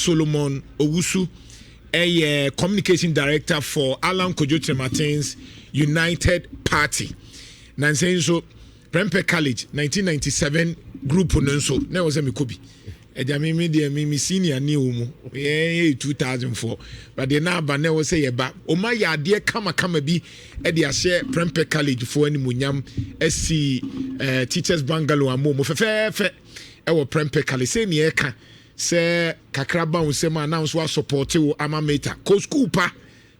Solomon Owusu ɛyɛ communication director for Alan Kojo Kyerematen's United Party. Na nsɛn nso Prempeh College 1997 group no nso na ɛwɔ sɛ mekɔ bi. Agya me deɛ me senior ne wɔ mu yɛn yɛ 2004, but deɛ na aba na ɛwɔ sɛ yɛba. Ɔma yɛ adeɛ kamakama bi ɛde ahyɛ Prempeh College foɔ animuonyam, asi teachers bungalow ama mu fɛfɛɛfɛ ɛwɔ Prempeh College. Sɛ neɛ ɛka sɛ kakra ba wo nsɛm a, na nso asupporte wo ama meta kɔ school pa,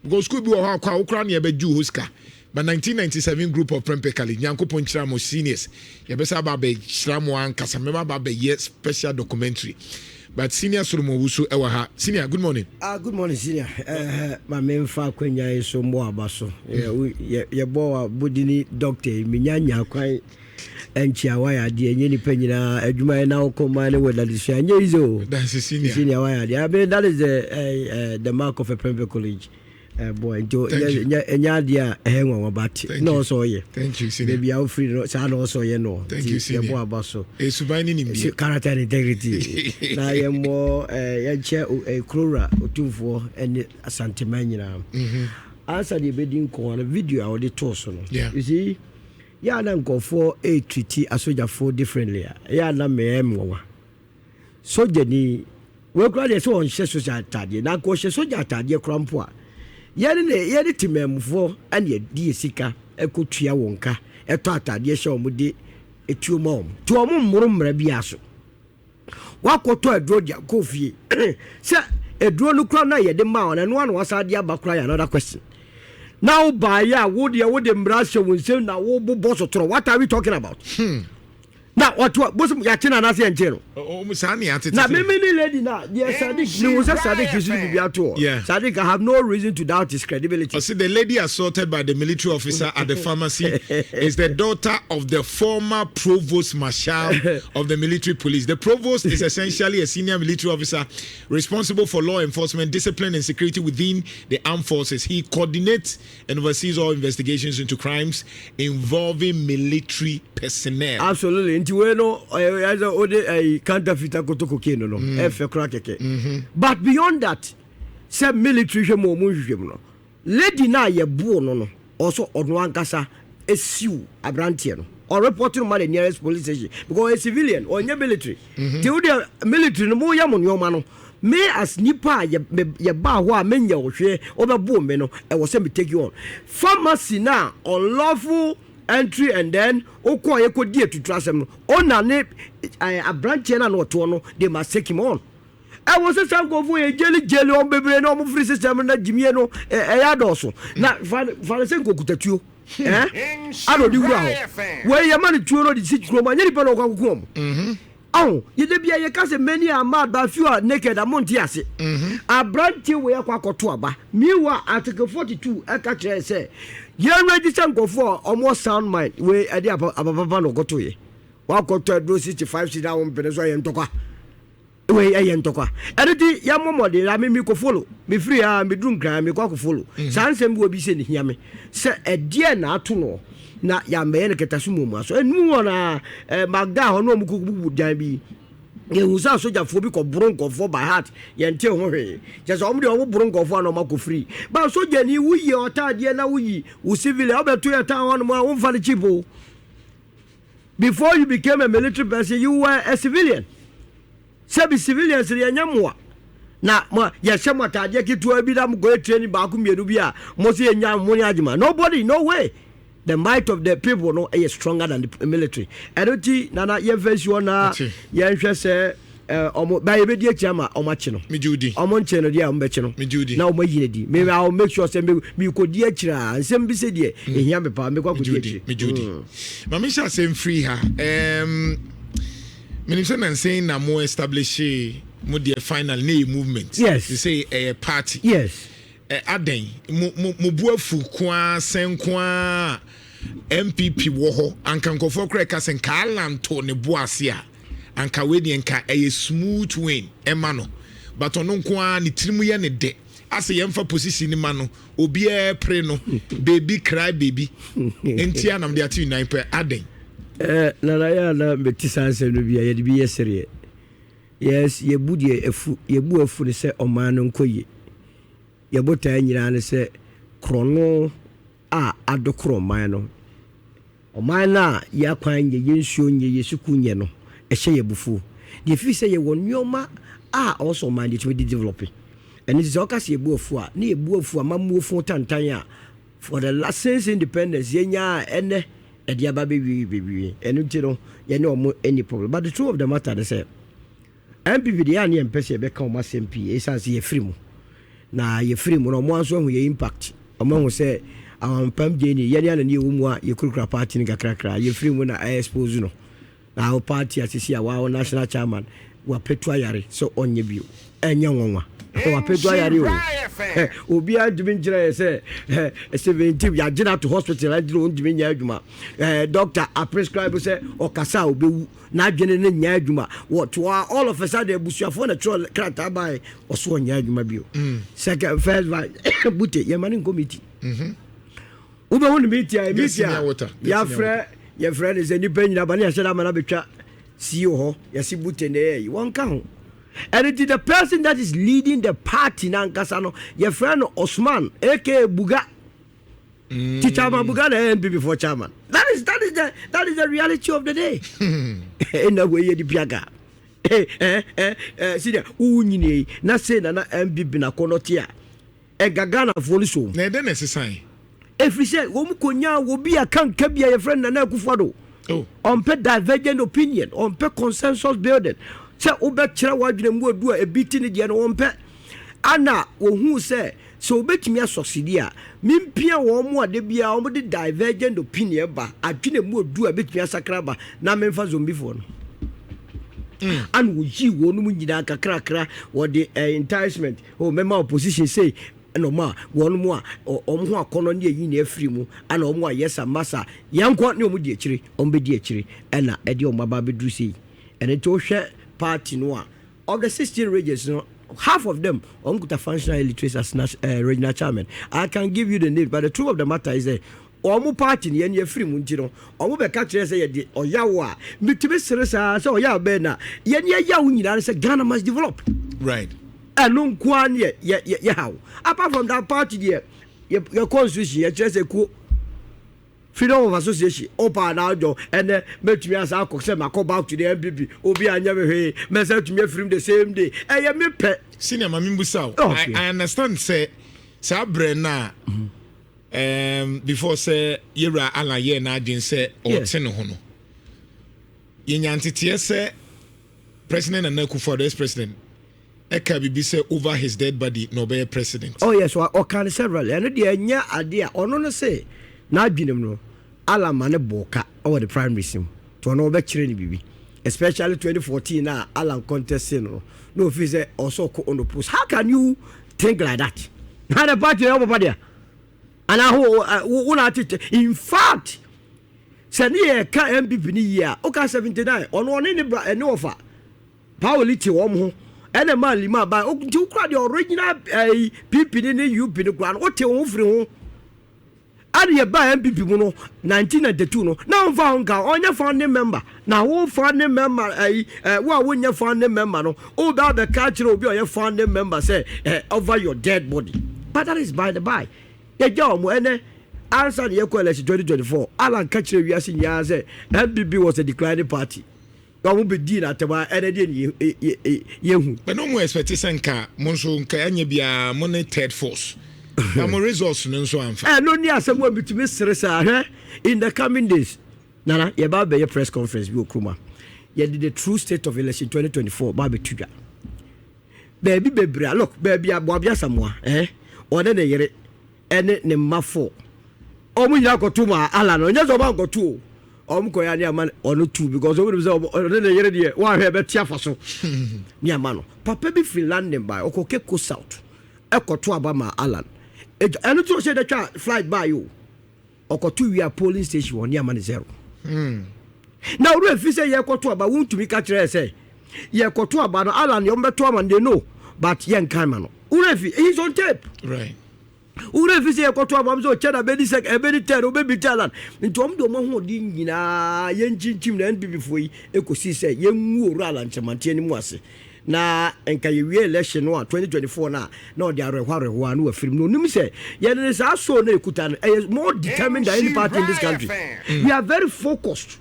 because school bi wɔ hɔ akɔ a wokora ne yɛbɛgye wo hɔ sika. But 1997 group of Prempeh College, Nyankopɔn nkyerɛ mo seniors. Yɛbɛsɛ aba abɛhyira mo ankasa, mɛba aba abɛyɛ special documentary. But Senior Solomon Owusu ɛwɔ ha. Senior, good morning. Ah, good morning, senior. Ma memfa akwanya yi so mmɔ aba so. Yɛbɔ abodini doctor yi, menya nya kwan nkyia. Wayɛ adeɛ, ɛnyɛ nipa nyinaa adwuma yɛ na wokɔ ma ne wɔ dadesua, ɛnyɛ easy o. That's a senior. Senior, wayɛ adeɛ. I mean, that is the mark of a Prempeh College boy. Nti ɛnyɛ adeɛ a ɛhɛ nwanwa, but na ɔsɔ ɔyɛ. Thank you, senior. Baabi a wofiri no, saa na ɔsɔ ɔyɛ no. Thank you, senior. Yɛbɔ aba so. Esuban ne nimdeɛ. Character and integrity. Na yɛmmɔ yɛnkyɛ kurowura Otumfoɔ ne Asanteman nyinaa. Ansa deɛ yɛbɛdi nkɔmmɔ no, video a wɔde too so no, you see, yɛ a na nkɔfoɔ ɛretreat asogyafoɔ differently a, ɛyɛ a na mmɛyɛ mmoawa. Sogyani wɔkura deɛ sɛ ɔnhyɛ sogya atadeɛ, na nka ɔhyɛ sogya atadeɛ kora mpo a, yɛne ne yɛne temammufoɔ ɛne yɛde yɛ sika ɛkɔtua wɔn ka, ɛtɔ atadeɛ hyɛ wɔn, de etuo ma wɔn, nti wɔn mmoro mmara bi aso. Wakɔtɔ aduro de akɔ fie sɛ aduro no kora na yɛde ma wɔn, ɛno ano wasa de aba kora yɛ another question. Na wo baayɛ a, wo deɛ wode mmara hyɛ wo nsam na wo bobɔ sotorɔ. What are we talking about? Na ɔto bosom yɛakye no anaasɛ yɛnkye no? Saa ne atete. Na mimi ne lady na deɛ Sadiq mehu sɛ Sadiq nso de biribi ato hɔ. Sadiq, I have no reason to doubt his credibility. Ɔse the lady assaulted by the military officer at the pharmacy is the daughter of the former provost marshal of the military police. The provost is essentially a senior military officer responsible for law enforcement, discipline, and security within the armed forces. He coordinates and oversees all investigations into crimes involving military personnel. Absolutely. Nti wei no ɛyɛ sɛ wode ɛyi counterfeit akoto cocaine no, ɛfɛ kora kɛkɛ. But beyond that, sɛ military hwɛ mu, ɔmo nhwehwɛ mu no, lady na yɛboo no, ɔso ɔno ankasa esiw aberanteɛ no, ɔreport no ma the nearest police station, because ɔyɛ civilian, ɔnyɛ military. Nti wode military no mo yɛ mo nneɛma no, me as nipa a yɛbaa hɔ a menyɛ wo hwee, wobɛboo me no, ɛwɔ sɛ me take you on. Pharmacy na unlawful entry and then wokɔ yɛkɔdi atutu asɛm no, ɔna ne aberanteɛ no a na ɔtoɔ no, they must take him on. Ɛwɔ sɛ saa nkurɔfoɔ yɛ gyeli gyeli ɔmo bebree na ɔmo firi system no na gyimie no ɛyɛ adɔɔso na fa ne sɛ nkokutatuo ɛn ana ɔde wura hɔ. Wei yɛma no tuo no de si kurom a, nyɛ nipa na ɔkɔ akoko ɔmo. Ɔho yɛde bia yɛka sɛ many are mad but few are naked a, monte ase. Aberanteɛ wei akɔ akɔto aba. Meanwhile, Article 42 ɛka kyerɛ sɛ yɛn register nkurɔfoɔ a ɔmo sound mind. Wei ɛde abapapa na ɔkɔtoyɛ, wakɔtɔ aduro 65 cedi a wɔmpene so, ɛyɛ ntɔkwa. Wei ɛyɛ ntɔkwa. Ɛno nti yɛmmɔ mmɔden na me mekɔ follow. Mefiri ha meduru Nkran, mekɔ akɔ follow saa nsɛm bi wɔ bi sɛ ne hia me sɛ ɛdeɛ na ato no na yɛambɛyɛ no kɛta so muamua so ɛnum hɔ na magda hɔ na ɔmo kɔbubu dan bi. Yɛhu sɛ asogyafoɔ bi kɔboro nkɔfoɔ by heart, yɛnte ho hwee, kyɛ sɛ ɔmo deɛ ɔmo boro nkɔfoɔ a na ɔmo akɔ firi ba. Sogyani woyi ɔtaadeɛ na woyi wo civilian, wobɛto yɛ tan hɔ nom a, womfa no cheap o. Before you became a military person, you were a civilian. Sɛbi, civilians no yɛnyɛ mmoa na mo yɛhyɛ mo ataadeɛ ketewa bi na mo kɔyɛ training baako mmienu bi a, mo sɛ yɛnya mo ne adwuma. Nobody, no way. The might of the people no ɛyɛ stronger than the military. Ɛno ti nana, yɛmfa nsi hɔ na yɛnhwɛ sɛ ɔmo ba yɛbɛdi akyi ama ɔmo akyi no. Ɔmo nkyɛn no deɛ a, ɔmo bɛkyi no na ɔmo ayi no di. Me, I will make sure sɛ me mekɔdi akyire a, nsɛm bi sɛ deɛ ehia me paa, mekɔ akɔdi akyire. Megye ma mehyɛ asɛm firi ha. Menim sɛ nansɛn na mo establish mo deɛ final ne yɛ movement. Sɛ ɛyɛ party. Adɛn, mo bu afu ko ara sɛn ko ara? NPP wɔ hɔ, anka nkɔfoɔ koraa ɛka sɛ nka Alan to ne bo ase a, anka wei deɛ nka ɛyɛ smooth win ɛma no, but ɔno nko ara ne tirim yɛ ne dɛ asɛ yɛmfa position ne ma no, obiara pere no baby cry baby, nti anam de ate nan pɛ. Adɛn? Nana, yɛ ana mɛti saa nsɛm no bi a yɛde bi yɛ sereɛ. Yes, yɛbu deɛ afu, yɛbu afu no sɛ ɔman no nkɔ yie. Yɛ botaeɛ nyinaa ne sɛ korɔno a adokoro ɔman no, ɔman no a yɛ akwan nyɛ, yɛ nsuo nyɛ, yɛ sukuu nyɛ no, ɛhyɛ yɛ abufuo. Deɛ ɛfiri sɛ yɛwɔ nneɛma a ɔwɔ sɛ ɔman no yɛtumi de develop. Ɛno nti sɛ woka sɛ yɛbu afu a, ne yɛbu afu amammuo tantan a for the last since independence yɛnya a ɛnɛ ɛde aba bɛwie bɛwie. Ɛno nti no yɛne ɔmo any problem. But the truth of the matter ne sɛ NPP deɛ, yɛ a ne yɛmpɛ sɛ yɛbɛka ɔmo asɛm pii, ɛsiane sɛ yɛfiri mu na yɛfiri mu no, ɔmo nso ahu yɛ impact. Ɔmo ahu sɛ awampam gye ni yɛne ana ne yɛwɔ mu a yɛkurakura party no kakrakra. Yɛfiri mu na ɛyɛ expose no na wo party asisi a wawo national chairman wapɛtu ayare sɛ ɔnyɛ bio. Ɛnyɛ nwanwa, wapɛtu ayare o. Obiara ntumi nkyerɛ yɛ sɛ 17 yɛagyina to hospital agyina, ɔntumi nyɛ adwuma. Doctor aprescribe sɛ ɔkasa a ɔbɛwu, n'adwene no nyɛ adwuma. Wɔtoa all of a sudden, abusuafoɔ na twerɛ krataa bae, ɔso ɔnyɛ adwuma bio. Second, first vice Bute, yɛma ne nkɔ meeting. Wobɛhu no meeting a meeting a yɛafrɛ, yɛfrɛ no sɛ nnipa nyina ba ne yɛhyɛ no ama no abɛtwa CEO hɔ, yɛse Bute na ɛyɛ yi, wɔnka ho. And it is the person that is leading the party nankasa no, yɛfrɛ no Osman aka Buga. Teacher Buga na NPP for chairman. That is the reality of the day. Ɛna wei yɛ di piaga. Si deɛ wowu nyini yi na sei na na NPP na kɔnɔ te a ɛga Ghanafoɔ no so. Na ɛdɛ na ɛsesan? Ɛfiri sɛ wɔn kɔnya wɔ bi a kanka bi a yɛfrɛ no Nana Akufo-Addo. Ɔmpɛ divergent opinion, ɔmpɛ consensus building sɛ wobɛkyerɛ w'adwene mu adu a ebi ti ne deɛ no, wɔmpɛ. Ana wɔhuu sɛ wobɛtumi asɔsidi a mempia wɔn mu ade biara, wɔn de divergent opinion ba, adwene mu adu a ebɛtumi asakra ba, na memfa zombifoɔ no. Ana wɔyii wɔn mu nyinaa kakrakra, wɔde enticement o mɛma opposition sei, ɛna ɔmo a wɔn mu a ɔmo ho akɔnɔ ne eyi na efiri mu, ɛna ɔmo a yɛsa masa yɛnkɔ ne ɔmo di akyire, ɔmo bɛdi akyire, ɛna ɛde ɔmo aba abɛduru sei. Ɛna nti wohwɛ party no a, of the 16 regions no, half of them ɔmo kuta functional illiterates as regional chairman. I can give you the name, but the truth of the matter is that ɔmo party no, yɛn yɛfiri mu nti no, ɔmo bɛka kyerɛ sɛ yɛde ɔyawo a mitumi sere saa sɛ ɔyawo bɛɛ na yɛn yɛyawo nyinaa sɛ Ghana must develop. Ɛno nkoa ne yɛ yɛ yɛ haw. Apart from that, party deɛ, yɛ constitution yɛkyerɛ sɛ kuo freedom of association ɔpa na adwo. Ɛnɛ mɛtumi asa akɔ sɛ makɔ back to the NPP, obi anyɛ me hwee, mɛsɛ tumi afirim the same day, ɛyɛ me pɛ. Senior, maame mbusa o. I understand sɛ saa berɛ no a before sɛ yɛwura Alan yɛɛ n'adwen sɛ ɔte ne ho no, yɛnya nteteɛ sɛ President Nana Akufo-Addo, ex-president, ɛka biribi sɛ over his dead body na ɔbɛyɛ president. Oh yes, ɔka no several. Ɛno deɛ, ɛnyɛ adeɛ a ɔno no sɛ n'adwenem no, Alan ma ne bɔɔ ka ɔwɔ the primaries mu nti ɔno ɔbɛkyerɛ no biribi, especially 2014 na Alan contest no na ofi sɛ ɔsɔ kɔ on the post. How can you think like that na the party ɛwɔ papa deɛ anaa ho wo na ate? In fact, sɛ ne yɛ ka NPP ne yie a, woka 79, ɔno ɔne ne bra ɛne ɔfa Paoli te wɔn ho ɛna maa lima ba nti wokura deɛ original ɛyi PP ne UP ne kura no, wote wɔn ho firi ho. Ɛna yɛ ba NPP mu no 1992 no, na wɔn fa ho nka ɔnyɛ founding member, na wo founding member ɛyi wo a wonyɛ founding member no, wo bɛ abɛka akyerɛ obi a ɔyɛ founding member sɛ over your dead body. But that is by the by. Yɛgya wɔn ɛnɛ ansa na yɛkɔ election 2024, Alan ka kyerɛ wiase nyinaa sɛ NPP was a declining party. Wɔn bɛ di n'atɛm a ɛnɛ deɛ ni yɛhu. But no mo expect sɛ nka mo nso nka ɛnyɛ biara mo ne third force na mo results no nso amfa. Ɛno ni asɛm a bitumi sere saa. Hwɛ, in the coming days, Nana, yɛba abɛyɛ press conference bi wɔ kurom a yɛde the true state of election 2024 ba abɛto dwa. Baabi bebree a, look, baabi a Boabia Samoa ɔne ne yere ɛne ne mma fo, ɔmo nyinaa kɔto ma Ala no, ɔnyɛ sɛ ɔmo ankɔto o, ɔmo kɔ ya ne ama ɔno tu because ɔmo nim sɛ ɔne ne yere deɛ, wɔahwɛ ɛbɛte afa so ne ama no. Papa bi firi London ba, ɔkɔ Cape Coast South ɛkɔto aba ma Alan. Ɛno tí o ṣe de twa flight baa yi o, ɔkɔto wia polling station wɔ ne ama ne zero. Na owurɛ fi sɛ yɛkɔto aba, wontumi ka kyerɛ sɛ yɛkɔto aba no, Alan deɛ ɔmbɛto ama no de no, but yɛnkan ma no. Owurɛ fi, he's on tape. Wura fi sɛ yɛkɔto aba sɛ ɔkyɛ na bɛdi sɛ ɛbɛdi 10, ɔbɛbi 10 Alan nti ɔm de ɔmo ahoɔden nyinaa yɛnkyinkyim na NPP foɔ yi ɛkɔsi sɛ yɛngu owura Alan Kyerematen anim ase. Na nka yɛwie election no a, 2024 no a, na ɔde awerɛhoɔ awerɛhoɔ a na wafiri mu. Na onim sɛ yɛde ne saa soul no ɛkuta no, ɛyɛ more determined than any party in this country. We are very focused.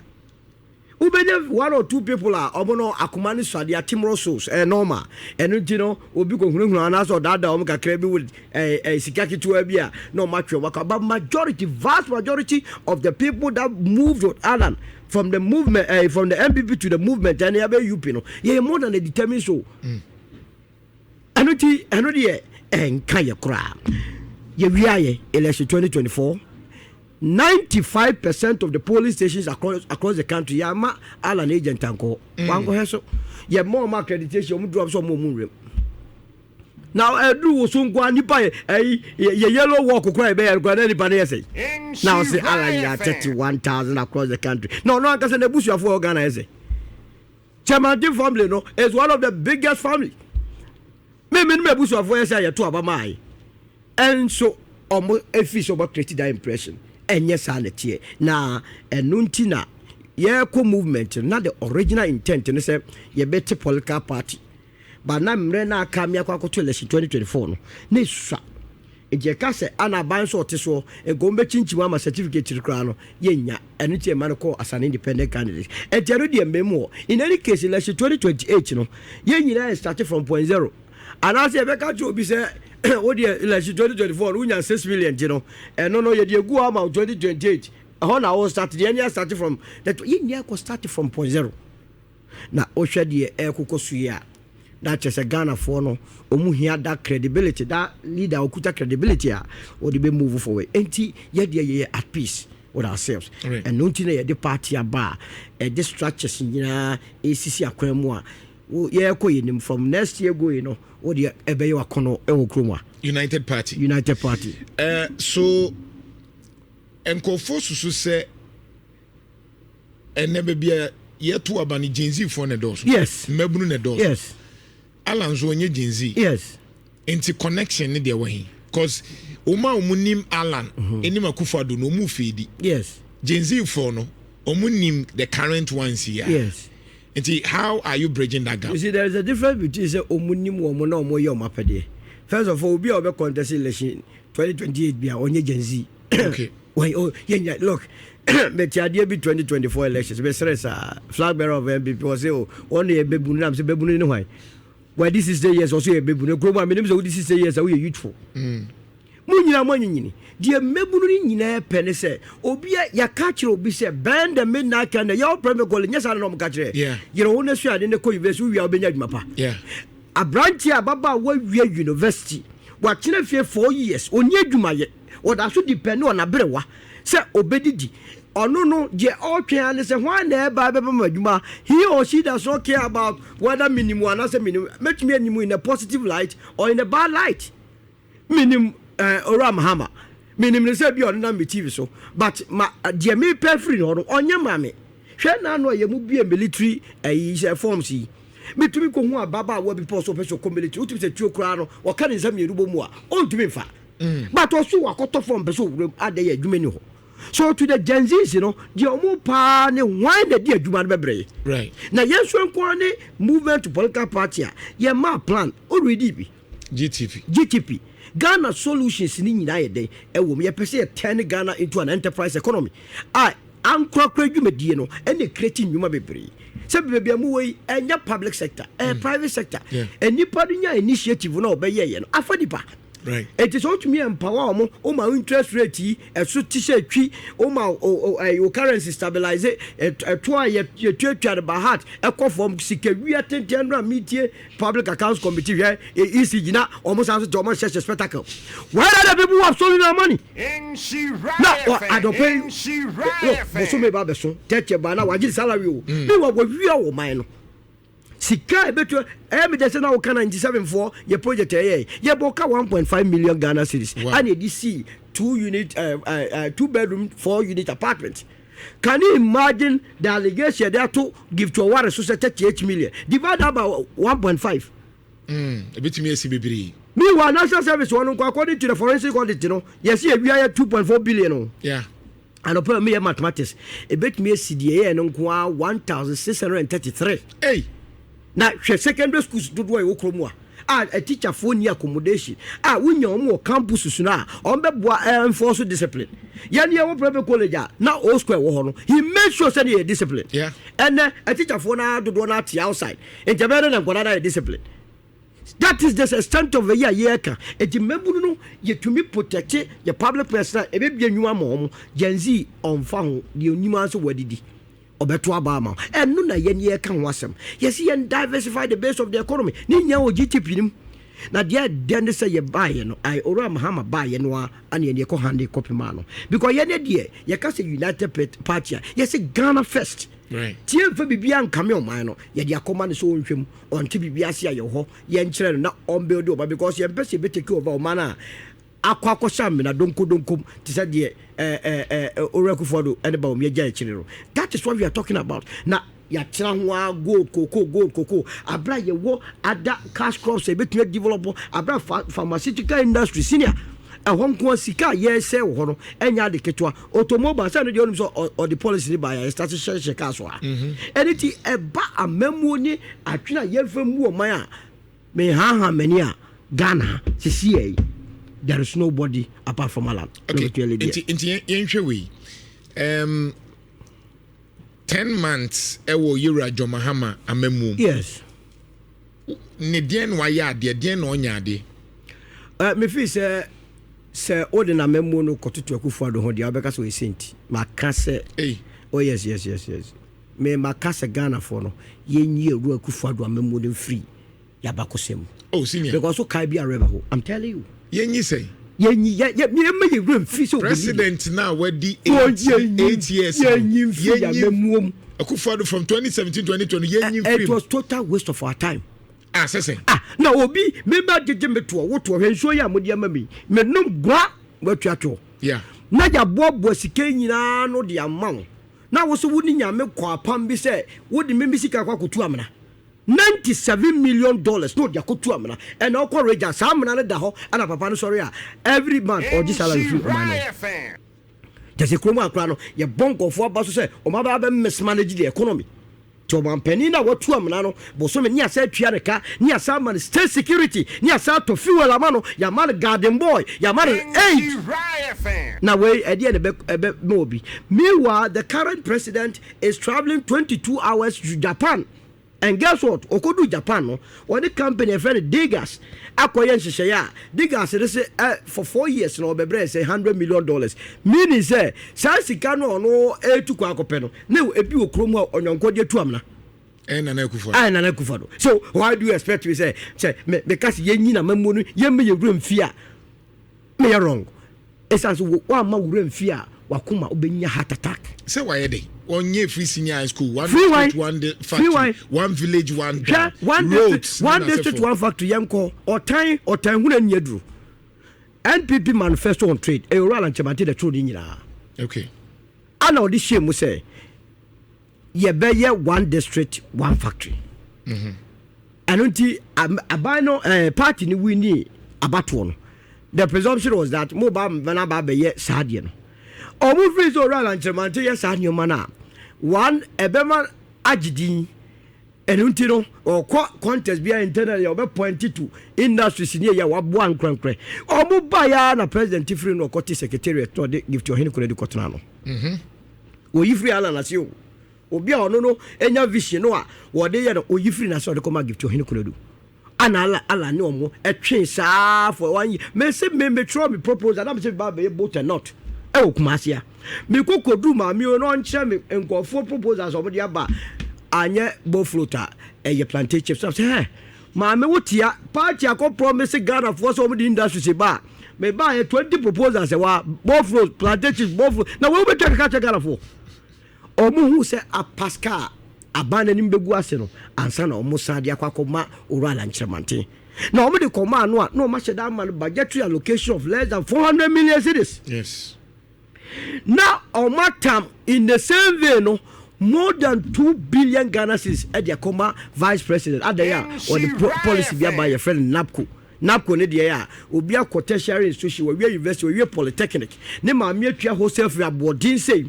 Wobɛnya one or two people a ɔmo no akoma no suadeɛ, timorous souls, ɛyɛ normal. Ɛno nti no, obi kɔ hunahuna anaasɛ ɔdaadaa ɔmo kakra bi with ɛɛ ɛɛ sika ketewa bi a, na ɔmo atwe ɔmo akɔ. But majority, vast majority of the people that moved with Alan from the movement, from the NPP to the movement ɛne abɛ UP no, yɛyɛ more than a determined soul. Ɛno nti, ɛno deɛ ɛnka yɛ koraa. Yɛwie ayɛ election 2024, 95% of the polling stations across the country, yɛama Alan agent ankɔ wankɔhwɛ so. Yɛma ɔma accreditation, ɔmo duru sɛ ɔmo nwuram na ɛduru wo so nkoa nipa yɛ ɛyi yɛ yellow walk koraa, yɛbɛyɛ koraa na nipa no yɛ sɛ na ɔsɛ Alan yɛ 31,000 across the country, na ɔno ankasa n'abusuafoɔ wɔ Ghana yɛ sɛ Kyerematen family no is one of the biggest family. Mímí no m'abusuafoɔ yɛ sɛ yɛto aba maa yi, ɛnso ɔmo efi sɛ ɔmo create that impression. Ɛnyɛ saa na teɛ, na ɛno nti na yɛkɔ movement no, na the original intent no sɛ yɛbɛte political party, but na mmerɛ na aka mi akɔ akɔto election 2024 no na esua nti yɛka sɛ ana aban nso ɔte soɔ nka wɔn bɛkyinkyim ama certificate no koraa no yɛnya. Ɛno nti ɛma no kɔ as an independent candidate. Ɛnti ɛno deɛ mmɛmu wɔ. In any case, election 2028 no, yɛn nyinaa yɛ start from point zero, anaasɛ yɛbɛka kyerɛ obi sɛ wo deɛ, election 2024 no wonya 6 million nti no, ɛno no yɛde egu hɔ ama wo 2028 ɛhɔ na wo start deɛ. Ɛne start from that, yɛn nyinaa kɔ start from point zero. Na wohwɛ deɛ ɛrekokɔ so yi a, na kyerɛ sɛ Ghanafoɔ no, ɔmu hia that credibility, that leader okuta credibility a wɔde bɛ move forward. Enti yɛdeɛ yɛyɛ at peace with ourselves. Ɛno nti na yɛde party aba a ɛde structures nyinaa ɛsisi akwan mu a yɛrekɔ yɛnim. From next year going no, wodeɛ ɛbɛyɛ wakɔnɔ ɛwɔ kurom a United Party. United Party. So nkurɔfoɔ susu sɛ ɛnɛ baabi a yɛto aba no, Gen Z foɔ ne dɔɔso. Mmabunu ne dɔɔso. Alan nso ɔnyɛ Gen Z. Nti connection ne deɛ wɔ he? 'Cause wɔn a wɔn nim Alan anim, Akufo-Addo no, wɔn feedi. Gen Z foɔ no, wɔn nim the current ones yi a. Nti how are you bridging that gap? You see, there is a difference between sɛ ɔmu nim wɔn na ɔmo yɛ ɔmo apɛdeɛ. First of all, obi a ɔbɛ contest election 2028 bi a ɔnyɛ Gen Z. Wait, oh, yeah, look, mete adeɛ bi, 2024 elections, mesrɛ saa flag bearer of NPP wɔ sɛ o, ɔno yɛ bɛbunu, nam sɛ bɛbunu ne hwan? Wadi 60 years, ɔso yɛ bɛbunu. Kurom a menim sɛ wodi 60 years a, woyɛ youthful. Mo nyinaa mo anyinyini deɛ, mmɛbunu no nyinaa pɛ ne sɛ obi a yɛka kyerɛ obi sɛ burn the midnight candle, yɛwɔ primary college, nyɛ saa na ɔmo ka kyerɛ. Yɛrɛ wo no sua ade ne kɔ university, wowie a wobɛnya adwuma pa. Aberanteɛ a ababaawa wie university, watena fie 4 years, ɔni adwumayɛ, ɔda so depend on aberewa sɛ ɔbɛdidi. Ɔno no deɛ ɔretwɛn ara ne sɛ hwan na ɛba bɛbɛ ma adwuma. He or she does not care about whether minimu anaasɛ minimu mɛtumi animu in a positive light or in a bad light. Minim Owura Mahama, minim ne sɛ bi a ɔno nam me TV so, but ma deɛ mepɛ firi ne hɔ no, ɔnyɛ ma me. Hwɛ, n'ano a yɛ mu bie military ɛyi sɛ forms yi, metumi kɔ hu ababaawa bi pɔ so ɔpɛ sɛ ɔkɔ military. Wotumi sɛ tuo koraa no, ɔka ne nsa mmienu bɔ mu a, ɔntumi nfa, but ɔso wakɔtɔ form pɛ sɛ owura mu adɛ yɛ adwuma ni hɔ. So to the Gen Zs no deɛ, ɔmo paa ne hwan na di adwuma no bɛbrɛ yi? Na yɛn nso nko ara ne movement to political party a yɛn maa plan already bi. GTP. GTP, Ghana solutions ni nyinaa yɛ dɛn ɛwɔ mu. Yɛpɛ sɛ yɛ turn Ghana into an enterprise economy a ankorakora dwumadie no ɛna create nnwuma bebree, sɛ baabi a mowɔ yi, ɛnyɛ public sector, ɛyɛ private sector. Nnipa no nya initiative na ɔbɛyɛyɛ no afa nipa. Eti sɛ wotumi empower wɔn, woma interest rate yi ɛso ti sɛ twi, woma o currency stabilize, ɛto a yɛtuatua no by heart ɛkɔ fam, sika wia tenten no a metie Public Accounts Committee, hwɛ ECG na wɔn san so te wɔn hyehyɛ spectacle. Where are the people who have stolen our money? Na adɔpɛ yi, look, bosome ba bɛso tɛkyɛ ba na wagye salary o, mi wa wɔwia wɔ man no sika ebetu. Ɛyɛ mi dɛ sɛ na woka 97 foɔ yɛ project, ɛyɛ yɛ bɔ ka 1.5 million Ghana cedis. Ɛna yɛde si two unit, two bedroom, four unit apartment. Can you imagine the allegation yɛde ato Gift Oware so sɛ 38 million divide that by 1.5? Ebitumi esi bebree. Meanwhile, National Service wɔn nko, according to the forensic audit no, yɛsi ewia yɛ 2.4 billion o. Anɔpɛ mi yɛ mathematics, ebetumi esi deɛ yɛyɛ no nko a 1,633. Hey. Na hwɛ secondary schools dodoɔ a ɛwɔ kurom a a atikyafoɔ nni accommodation a wonya wɔn wɔ campuses no a wɔn bɛboa enforce discipline. Yɛn yɛwɔ private college a na O square wɔ hɔ no, he made sure sɛ ne yɛ discipline. Ɛnɛ atikyafoɔ no ara dodoɔ no ate outside, nti ɛbɛyɛ dɛ na nkwadaa no ayɛ discipline. That is the extent of ɛyi a yɛreka. Eti mmabunu no yɛtumi protect yɛ public person a ɛbɛbie nnwuma ama wɔn. Gen Z ɔmfa ho, deɛ onim ara sɛ wɔadidi. Ɔbɛto aba ama wo. Ɛno na yɛn yɛreka ho asɛm. Yɛse yɛn diversify the base of the economy. Ne nyinaa wɔ GTP no mu. Na deɛ ɛdɛ ne sɛ yɛbaeɛ no, ae, Owura Mahama baeɛ no ara ana yɛn yɛkɔ hande kɔpem maa no. Because yɛn deɛ, yɛka sɛ United Party a, yɛse Ghana first. Right. Tie mfa biribiara nkame ɔman no. Yɛde akɔma no sɛ ɔnhwɛ mu, ɔnte biribi ase a yɛwɔ hɔ, yɛnkyerɛ no na ɔmbuild ɔman because yɛmpɛ sɛ yɛbɛtake over ɔman a akɔ akɔhyɛ amena donkodonkom te sɛ deɛ Owura Akufo-Addo ne Bawumia gyae akyire no. That is what we are talking about. Na yɛatena ho ara gold, cocoa, gold, cocoa. Abere a yɛwɔ other cash crops a yɛbɛtumi adevelop, abere a pharmaceutical industry senior, ɛhɔ nko ara sika a yɛresɛe wɔ hɔ no ɛnyɛ ade ketewa. Automobile, sɛ ɛno deɛ wonim sɛ ɔde policy no baeɛ a yɛstarte hyɛhyɛ car so a. Ɛno nti ɛba amammuo ne adwene a yɛmfa mmu ɔman a, Mehaahaa m'ani a Ghana ha sisiɛ yi there is nobody apart from Alan. Okay, nti nti yɛnhwɛ wei. 10 months ɛwɔ Yewura John Mahama amamuom. Yes. Ne deɛn na wayɛ adeɛ, deɛn na ɔnyɛ adeɛ? Me feel sɛ wode n'amamuo no kɔtoto Akufo-Addo ho deɛ, wobɛka sɛ ɔyɛ saint. Maka sɛ. Hey. Oh yes. Me maka sɛ Ghanafoɔ no yɛnyi Owura Akufo-Addo amamuo no mfiri yabakɔsɛm mu. Oh senior. Because so kae bi a reba ho. I'm telling you. Yɛnyi sɛn? Yɛnyi yɛ yɛ yɛma yɛ wura mfiri sɛ President na wadi 8 years. Yɛnyi mfiri yamamuo mu. Akufo-Addo from 2017 2020 yɛnyi mfiri. It was total waste of our time. Ah, sɛ sɛ. Ah, na obi meba gyegye me toɔ wo toɔ hwɛ nsuo yi a mode ama mi menom gua watua toɔ. Na yɛaboaboa sika nyinaa no de ama wo na wo so wo ne Nyame kɔ apam bi sɛ wode me me sika akɔ akɔtu amena. $97 million na ɔde akɔtu amena. Ɛna ɔkɔ regya saa amena no da hɔ ɛna papa no sɔre a every month ɔgye salary firi ɔman no kyɛ sɛ kurom akora no yɛbɔ nkɔfoɔ aba so sɛ ɔma bɛ abɛ mismanage the economy. Nti ɔmampanin no a watu amena no bosome ne asa atua ne ka ne asa ama no state security ne asa atɔ fuel ama no, yɛama no garden boy, yɛama no aid na wei ɛdeɛ ne bɛ ɛbɛ ma obi. Meanwhile, the current president is travelling 22 hours to Japan. And guess what? Okodu Japan no, wɔde company ɛfrɛ no Digas akɔyɛ nhyehyɛeɛ a Digas de sɛ for 4 years na ɔbɛbrɛ sɛ $100 million, meaning sɛ saa sika no a ɔno ɛretu kɔ akɔpɛ no na ebi wɔ kurom a ɔnyɔnkɔ de atu amena. Ɛyɛ Nana Akufo. Ɛyɛ Nana Akufo do. So why do you expect me sɛ me meka sɛ yɛnyi na mamuo no yɛmmɛ yɛ wura mfi a meyɛ wrong? Ɛsiane sɛ woamma wura mfi a wakoma wobɛnya heart attack. Sɛ wayɛ de ɔnyɛ free senior high school, one Free district one Free factory, one village one dam, one roads district one district one factory. Yɛnkɔ ɔtan ɔtan huna ni aduro. NPP manifesto on trade, ɛyɛ Owura Alan Kyerematen na ɛtwerɛ ne nyinaa. Ana ɔde hyɛ mu sɛ yɛbɛyɛ one district one factory. Ɛno nti aban no party no wini abatoɔ no, the presumption was that mo ba mbɛn aba abɛyɛ saa adeɛ no. Ɔmo firi sɛ Owura Alan Kyerematen yɛ saa nneɛma no a one ɛbɛma agye din. Ɛno nti no ɔkɔ contest bi a internal yɛ ɔbɛ point to industries ne yɛ waboa nkorankorɛ. Ɔmo ba ya na president firi no ɔkɔte secretariat na ɔde Gift Ɔhene Konadu kɔtena no. Oyi firi Alan ase o, obi a ɔno no enya vision no a wɔde yɛ no, oyi firi n'ase ɔde kɔma Gift Ɔhene Konadu. Ana ala ne ɔmo ɛtwe saa for one year. Me se me metwerɛ me proposal na me se ba bɛyɛ boat and knot ɛwɔ Kumasi a me kɔ kɔduru maame o na ɔnkyerɛ me nkɔfoɔ proposals ɔmo de aba anyɛ boat float a ɛyɛ plantain chips na sɛ hɛ maame wo tia party akɔ promise Ghanafoɔ sɛ ɔmo de industries ba a me ba yɛ 20 proposals ɛwɔ a boat float, plantain chips, boat float na wɔn bɛtwa keka kyerɛ Ghanafoɔ. Ɔmo hu sɛ apaska a aban n'anim bɛgu ase no ansa na ɔmo san de akɔ akɔma Owura Alan Kyerematen na ɔmo de kɔma ano a na ɔmo ahyɛ da ama no budgetary allocation of less than 400 million cedis. Na ɔmo atam in the same vein no more than 2 billion Ghana cedis ɛde akɔma vice president adan a ɔde policy bi aba yɛfrɛ no NABCO. NABCO ne deɛ a obi akɔ tertiary institution, wɔwie university, wɔwie polytechnic, ne maame atua hostel fee aboɔden sei.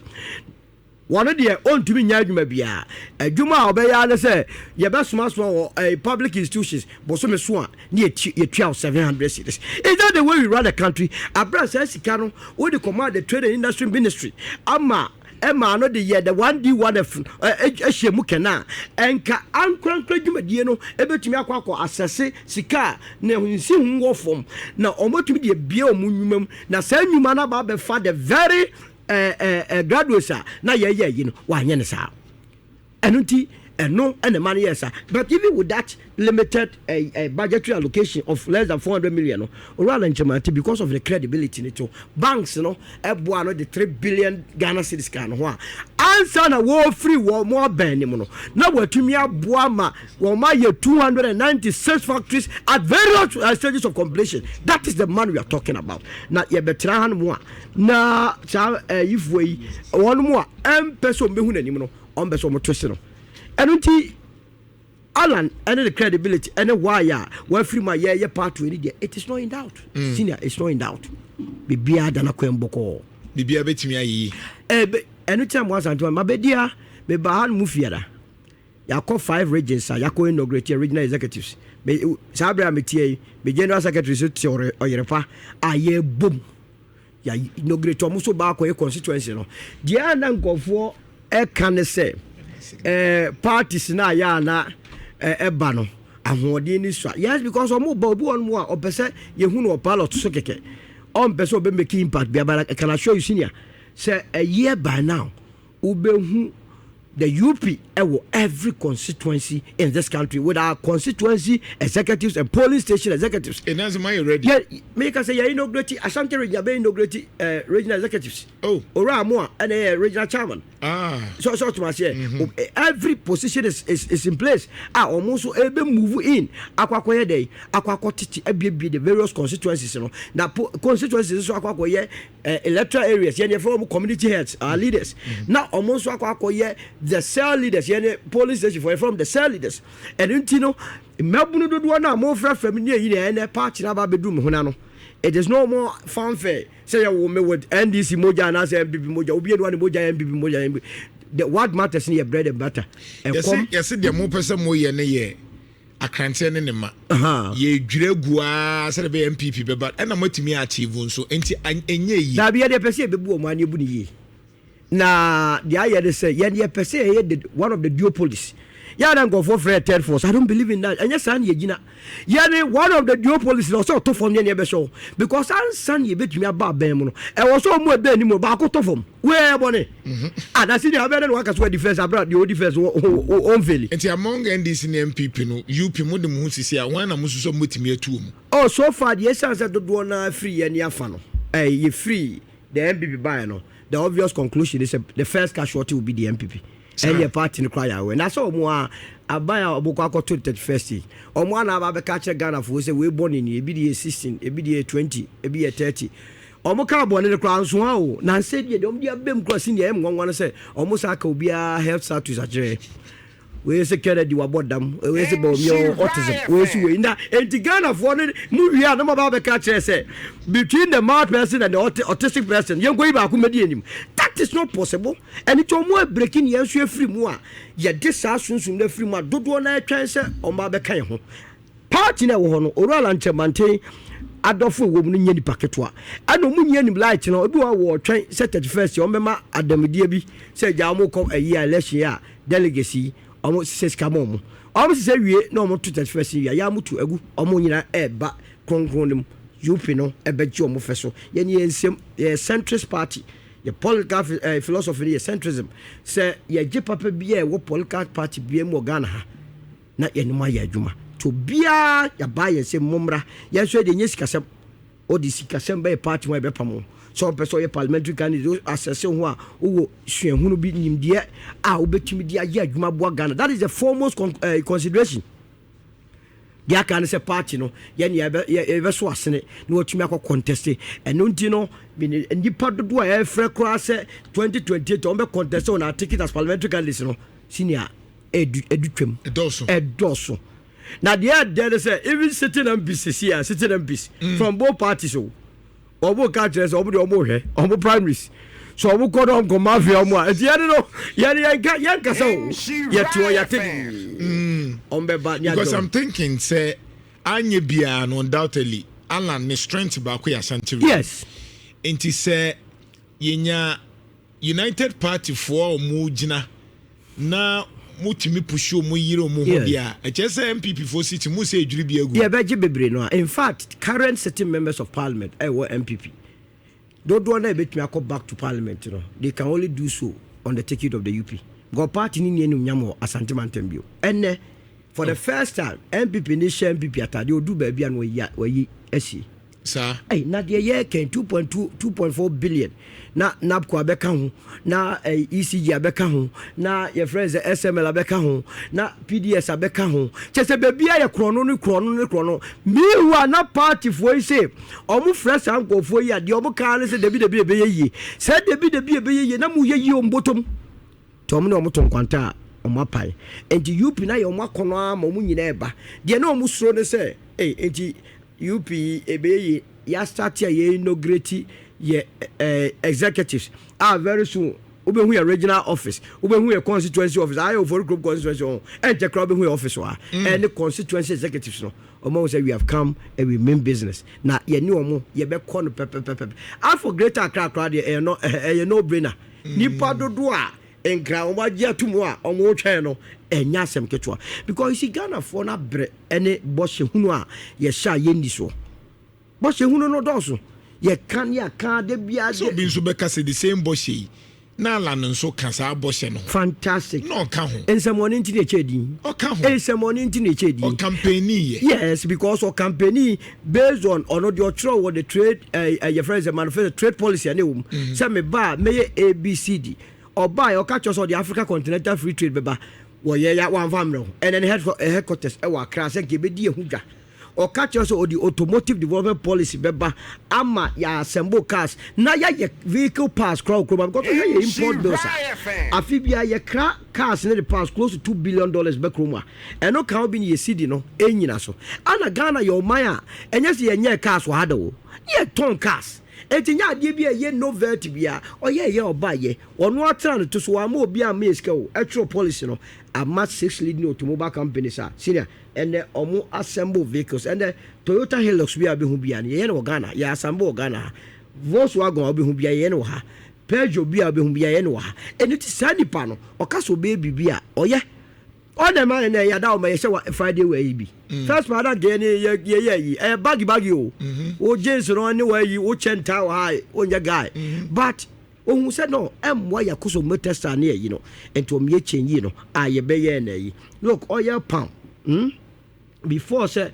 Wɔn deɛ, ɔntumi nyɛ adwuma biara. Adwuma a ɔbɛyɛ ara ne sɛ yɛbɛsomasoma wɔ public institutions. Bosome so a, ne yɛtua wo 700 cedis. Is that the way we run the country? Abira saa sika no, wode kɔma the Trade and Industry Ministry ama ɛma no de yɛ the 1D 1F ɛhyɛ mu kɛnɛ a, ɛnka ankorankora dwumadie no ɛbɛtumi akɔ asɛse sika a ne nsi ho wɔ fam na ɔmɔtumi de abie ɔmo nnwuma mu, na saa nnwuma no aba abɛfa the very graduates a na yɛyɛ yi no. Wanyɛ ne saa. Ɛno nti ɛno ɛna ɛma no yɛ saa. But even with that limited budgetary allocation of less than 400 million no, Owura Alan Kyerematen, because of the credibility ne to banks no ɛboa no de 3 billion Ghana cedis kan no ho a, ansa na wɔfiri wɔn mo abɛn ne mu no, na wɔatumi aboa ma wɔn ayɛ 296 factories at various stages of completion. That is the man we are talking about. Na yɛbɛtena ha no mu a, na saa ɛyifoɔ yi wɔn mu a ɛmpɛ sɛ wɔn bɛhu n'anim no, wɔn bɛ sɛ wɔn to se no. Ɛno nti Alan ɛne the credibility ɛne why a wafiri mu a yɛyɛ party ni deɛ, it is not in doubt. Senior, it's not in doubt. Biribiara da n'akwan bɔkɔɔ. Biribiara bɛtumi ayɛ yie. Ɛbɛ ɛno tí a mo asante ma mabɛdi meba ha no mu fiara, yɛakɔ five regions a yɛakɔ inaugurate regional executives. Me saa abere a metie yi, me general secretary so te ɔyerepa a yɛbom yɛ inaugurate ɔmo so baakɔ yɛ constituency no deɛ, a na nkɔfoɔ ɛka ne sɛ parties na ayɛ ana ɛba no ahoɔden ni so a. Yes, because ɔmo ba obi wɔn mu a ɔpɛ sɛ yehu no wɔ ballot so kɛkɛ, ɔmpɛ sɛ ɔbɛ make impact bi. But I can assure you, senior, sɛ a year by now wobɛhu the UP ɛwɔ every constituency in this country with our constituency executives and polling station executives. Ɛnna sɛ mayɛ ready. Yɛ meka sɛ yɛ inaugurate Ashanti Region, yɛ inaugurate regional executives. Oh. Owura Amu a ɛna yɛ regional chairman. Ah. So ɔtuma aseɛ. Every position is in place a ɔmo nso ebe move in akɔ akɔyɛ dɛ akɔ tete abiebie the various constituencies no, na constituencies nso akɔ akɔyɛ electoral areas. Yɛn yɛ fɛ wɔn community heads, our leaders, na ɔmo nso akɔ akɔyɛ the cell leaders. Yɛn ne polling station for yɛ from the cell leaders. Ɛno nti no, mmabunu dodoɔ no a mo frɛ fam ne eyi na ɛnɛ party na aba abɛduru mo ho na no, it is no more fanfare sɛ yɛ wo me with NDC mogya anaasɛ NPP mogya. Obi enu ne mogya yɛ NPP mogya NPP. The what matters ne yɛ bread and butter. Ɛkɔm. Yɛsɛ deɛ mopɛ sɛ moyɛ ne yɛ akranteɛ ne ne ma yɛdwira gu aa sɛde bɛyɛ NPP bɛba, ɛna moatumi achieve nso, nti ɛnyɛ yi. Daabi, yɛde pɛ sɛ yɛbɛbu ɔmo ani ebu ne yie, na deɛ ayɛ de sɛ yɛde yɛpɛ sɛ yɛyɛ the one of the duopolies. Yɛn na nkɔfoɔ frɛ third force, I don't believe in that. Ɛnyɛ saa ne yɛgyina. Yɛne one of the duopolies na ɔsɛ ɔtɔ fam ne ɛbɛhyɛ wo, because ansa ne yɛbɛtumi aba abɛn mu no, ɛwɔ sɛ ɔmo ɛbɛn anim baako tɔ fam wei bɔne anase deɛ abɛn ne waka so wɔ defense abira deɛ ɔdi first ɔnfeli. Nti among NDC ne NPP no, UP mo de mo ho sisi a, wɔn na mo soso mo tumi atu mu? Oh, so far deɛ, esan sɛ dodoɔ naa firi yɛn ni afa no, yɛfiri the NPP baa no, the obvious conclusion is the first casualty will be the NPP. Ɛnyɛ party no koraa yɛ awɛ na sɛ ɔmo a aban a ɔmo kɔ akɔto 31st yi, ɔmo ana aba abɛka kyerɛ Ghanafoɔ sɛ wei bɔ ne ni, ebi de yɛ 16, ebi de yɛ 20, ebi yɛ 30. Ɔmo ka bɔne no koraa nso ha o, na nsɛ deɛ ɔmo de abɛm koraa si deɛ ɛyɛ nwanwa no sɛ ɔmo sa aka obiara health status akyerɛ. Wei sɛ Kennedy wabɔ dam, wei sɛ Bawumia autism, wei sɛ wei. Na enti Ghanafoɔ no mu wie a, na mo aba abɛka kyerɛ sɛ between the mad person and the autistic person, yɛnkɔ yi baako mɛdi anim. That is not possible. Ɛne nti ɔmo abreak ne yɛn nso afiri mu a yɛde saa sunsum no afiri mu a, dodoɔ no atwɛn sɛ ɔmo abɛka yɛn ho. Party no ɛwɔ hɔ no, Owura Alan Kyerematen adɔfo ɛwɔ mu no nyɛ nipa ketewa, ɛna ɔmo nyɛ nim light no. Ebi wɔ wɔtwɛn sɛ 31st ɔmo bɛma adamudeɛ bi sɛ gya ɔmo kɔ ɛyi a election a delegates yi ɔmo sisɛ sika ma ɔmo sisɛ wie na ɔmo to 31st yi a yɛ ɔmo to agu. Ɔmo nyinaa ɛɛba kronkron no mu. UP no ɛbɛgye ɔmo fɛ so. Yɛn yɛ nsɛm, yɛ centrist party. Yɛ political philosophy no yɛ centrism, sɛ yɛgye papa bi a ɛwɔ political party bi mu wɔ Ghana ha na yɛne mu ayɛ adwuma nti obiara yɛbaa yɛn sɛ mommra. Yɛn nso yɛde nyɛ sikasɛm. Ɔde sikasɛm bɛyɛ party ho a, yɛbɛpam ho. Sɛ ɔpɛ sɛ ɔyɛ parliamentary candidate, asɛse ho a wowɔ suahunu bi, nimdeɛ a wobɛtumi de ayɛ adwuma boa Ghana, that is the foremost consideration. Deɛ aka ne sɛ party no yɛne yɛbɛso asene na watumi akɔ contest. Ɛno nti no, nnipa dodoɔ a ɛfrɛ koraa sɛ 2028 wɔn bɛ contest on our ticket as parliamentary candidates no, senior, ɛdu twam. Ɛdɔɔso. Na deɛ ɛdɛ ne sɛ even sitting MPs sisi a, sitting MPs from both parties o, wɔn ka kyerɛ sɛ wɔn deɛ wɔn hwɛ wɔn primaries. So ɔmo kɔ dɔm kɔ mafia ɔmo a, nti yɛne no yɛne yɛnka yɛnkasa o, yɛte hɔ, yɛate de ɔmo bɛba ne Because adwom. I'm thinking sɛ anyɛ biara no, undoubtedly Alan ne strength baako yɛ Ashanti Region. Nti sɛ yɛnya United Party foɔ a ɔmo gyina na motumi push ɔmo yere ɔmo ho bi a, ɛkyerɛ sɛ NPP foɔ seat mu sɛ edwiri bi agu. Yɛbɛgye bebree no a, in fact, current sitting members of parliament ɛwɔ NPP dodoɔ na ɛbɛtumi akɔ back to parliament no, they can only do so on the ticket of the UP, because party ni nie nyam wɔ Asante mantam bio. Ɛnɛ for the first time, NPP ne hyɛ NPP atadeɛ odu baabi a na wɔyi asie. Saa. Ɛy, na deɛ yɛkɛn 2.2 2.4 billion na NABCO abɛka ho, na ECG abɛka ho, na yɛfrɛ sɛ SML abɛka ho, na PDS abɛka ho, kyɛ sɛ baabi a yɛ korɔno ne korɔno ne korɔno. Meanwhile, na partyfoɔ yi sɛ ɔmo frɛ saa nkurɔfoɔ yi a, deɛ ɔmo kaa ne sɛ dabi dabi, ɛbɛyɛ yie, sɛ dabi dabi ɛbɛyɛ yie na mo yɛ yie, ɔmo bɔtɔm nti ɔmo ne ɔmo to nkwanta a ɔmo apae. Nti UP na yɛ ɔmo akɔnɔ ama ɔmo nyinaa ɛba. Deɛ na ɔmo suro ne sɛ nti UP yi ɛbɛyɛ yie. Yɛastart a yɛ inaugurate yɛ executives a, very soon wobɛhu yɛ regional office, wobɛhu yɛ constituency office, ayɛ Ofori Kurom constituency hɔ, ɛnkyɛ koraa wobɛhu yɛ office wɔ ha. Ɛne constituency executives no, ɔmo ahu sɛ we have come and we mean business, na yɛne ɔmo yɛbɛkɔ no pɛpɛpɛpɛ. As for Greater Accra koraa deɛ, ɛyɛ no, ɛyɛ no brainer. Nipa dodoɔ a nkra wɔn agye ato mu a wɔn retwɛn no, ɛnyɛ asɛm ketewa, because you see, Ghanafoɔ no abrɛ ɛne bɔhyɛ hunu a yɛhyɛ a yɛnni soɔ. Bɔhyɛ hunu no dɔɔso, yɛka ne yɛka de bia. Sɛ obi nso bɛka sɛ the same bɔhyɛ yi na Alan nso ka saa bɔhyɛ no ho. Fantastic. Na ɔka ho. Nsɛmɔne nti na ɛkyɛ din. Ɔka ho. Nsɛmɔne nti na ɛkyɛ din. Ɔcampaigni yɛ. Yes, because ɔcampaigni based on ɔno deɛ ɔtwerɛ wɔ the trade yɛfrɛ sɛ manifesto, trade policy ɛne wɔ mu sɛ me ba a mɛyɛ ABCD. Ɔbaa yɛ ɔka kyerɛ sɛ ɔde Africa Continental Free Trade bɛba, wɔyɛ ya wɔamfa mmerɛ ho. Ɛnɛ ne headquarters ɛwɔ Accra sɛ nka ɛbɛdi ɛho dwa. Ɔka kyerɛ sɛ ɔde automotive development policy bɛba ama yɛ assemble cars na yɛayɛ vehicle parts koraa wɔ kurom, because ɔhwɛ yɛ import bills a, afe bia yɛkra cars ne de parts close to $2 billion bɛ kurom a, ɛno ka ho bi ne yɛ cedi no ɛnyina so. Ana Ghana yɛ ɔman a ɛnyɛ sɛ yɛnyɛ cars wɔ ha da o, ne yɛtɔn cars, enti nyɛ adeɛ bi a ɛyɛ novelty bia. Ɔyɛ ɛyɛ ɔba yɛ ɔno atena no to so, wama obi a meyɛ sika o, ɛtwerɛ policy no ama six leading automobile companies a, senior, ɛnɛ ɔmo assemble vehicles. Ɛnɛ Toyota Hilux bi a wobɛhu bia no, yɛyɛ no wɔ Ghana, yɛ assemble wɔ Ghana ha. Volkswagen a wobɛhu bia, yɛyɛ no wɔ ha. Peugeot bi a wobɛhu bia, yɛyɛ no wɔ ha. Ɛno ti saa nipa no ɔka sɛ ɔbɛyɛ biribi a ɔyɛ, ɔna ma ne yɛda ɔma yɛhyɛ wa Friday wɔ yi bi. First part adeɛ ne yɛyɛ yi, ɛyɛ baggy baggy o, wo jeans no ne wɔayi wo kyɛ ntaa wɔ ha, wonyɛ guy, but ohun sɛ no ɛmmoa yɛ akoso mo textile ne yɛyi no, nti ɔmo yɛ change yi no a yɛbɛyɛ na yi. Look, ɔyɛ palm before sɛ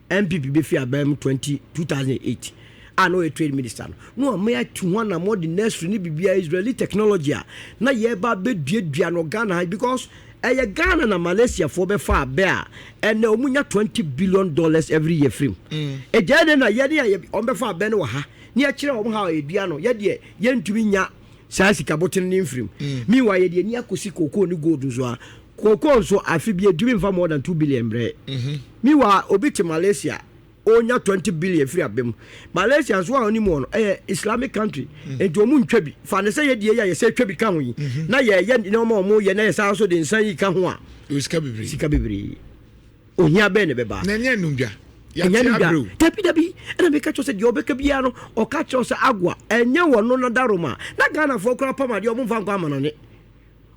NPP bɛfi aban mu 20 2008 a, na ɔyɛ trade minister no, na ɔmo atu ho anamɔ de nursery ne biribiara, Israeli technology a na yɛba bɛduadua no Ghana ha, because ɛyɛ Ghana na Malaysiafoɔ bɛfa abɛ a ɛnɛ ɔmo nya $20 billion every year firim. Ɛgya ne na yɛne a ɔmo bɛfa abɛ no wɔ ha ne yɛkyerɛ ɔmo ha a yɛdua no, yɛdeɛ yɛntumi nya saa sika botene ne mfirim. Meanwhile, yɛde ani akɔsi cocoa ne gold nso a, cocoa nso afe bi edumi nfa more than 2 billion brɛ. Meanwhile, obi te Malaysia onya 20 billion firi abɛ mu. Malaysia nso a ɔnim wɔ no, ɛyɛ Islamic country, nti ɔmu ntwa bi fa ne sɛ yɛdeɛ yi a yɛsɛ twa bi ka ho yi na yɛyɛ nneɛma a ɔmo yɛ na yɛsan so de nsa yi ka ho a, sika bebree. Sika bebree, ohia bɛn ne bɛba? Na ɛnyɛ numdwa. Ɛnyɛ no yɛate dwa. abrɛw. Dabi dabi, ɛna meka kyerɛ sɛ deɛ ɔbɛka biara no, ɔka kyerɛ sɛ agoa ɛnyɛ wɔ no no daroma na Ghanafoɔ koraa pam adeɛ ɔmo mfa nkɔ amanɔne.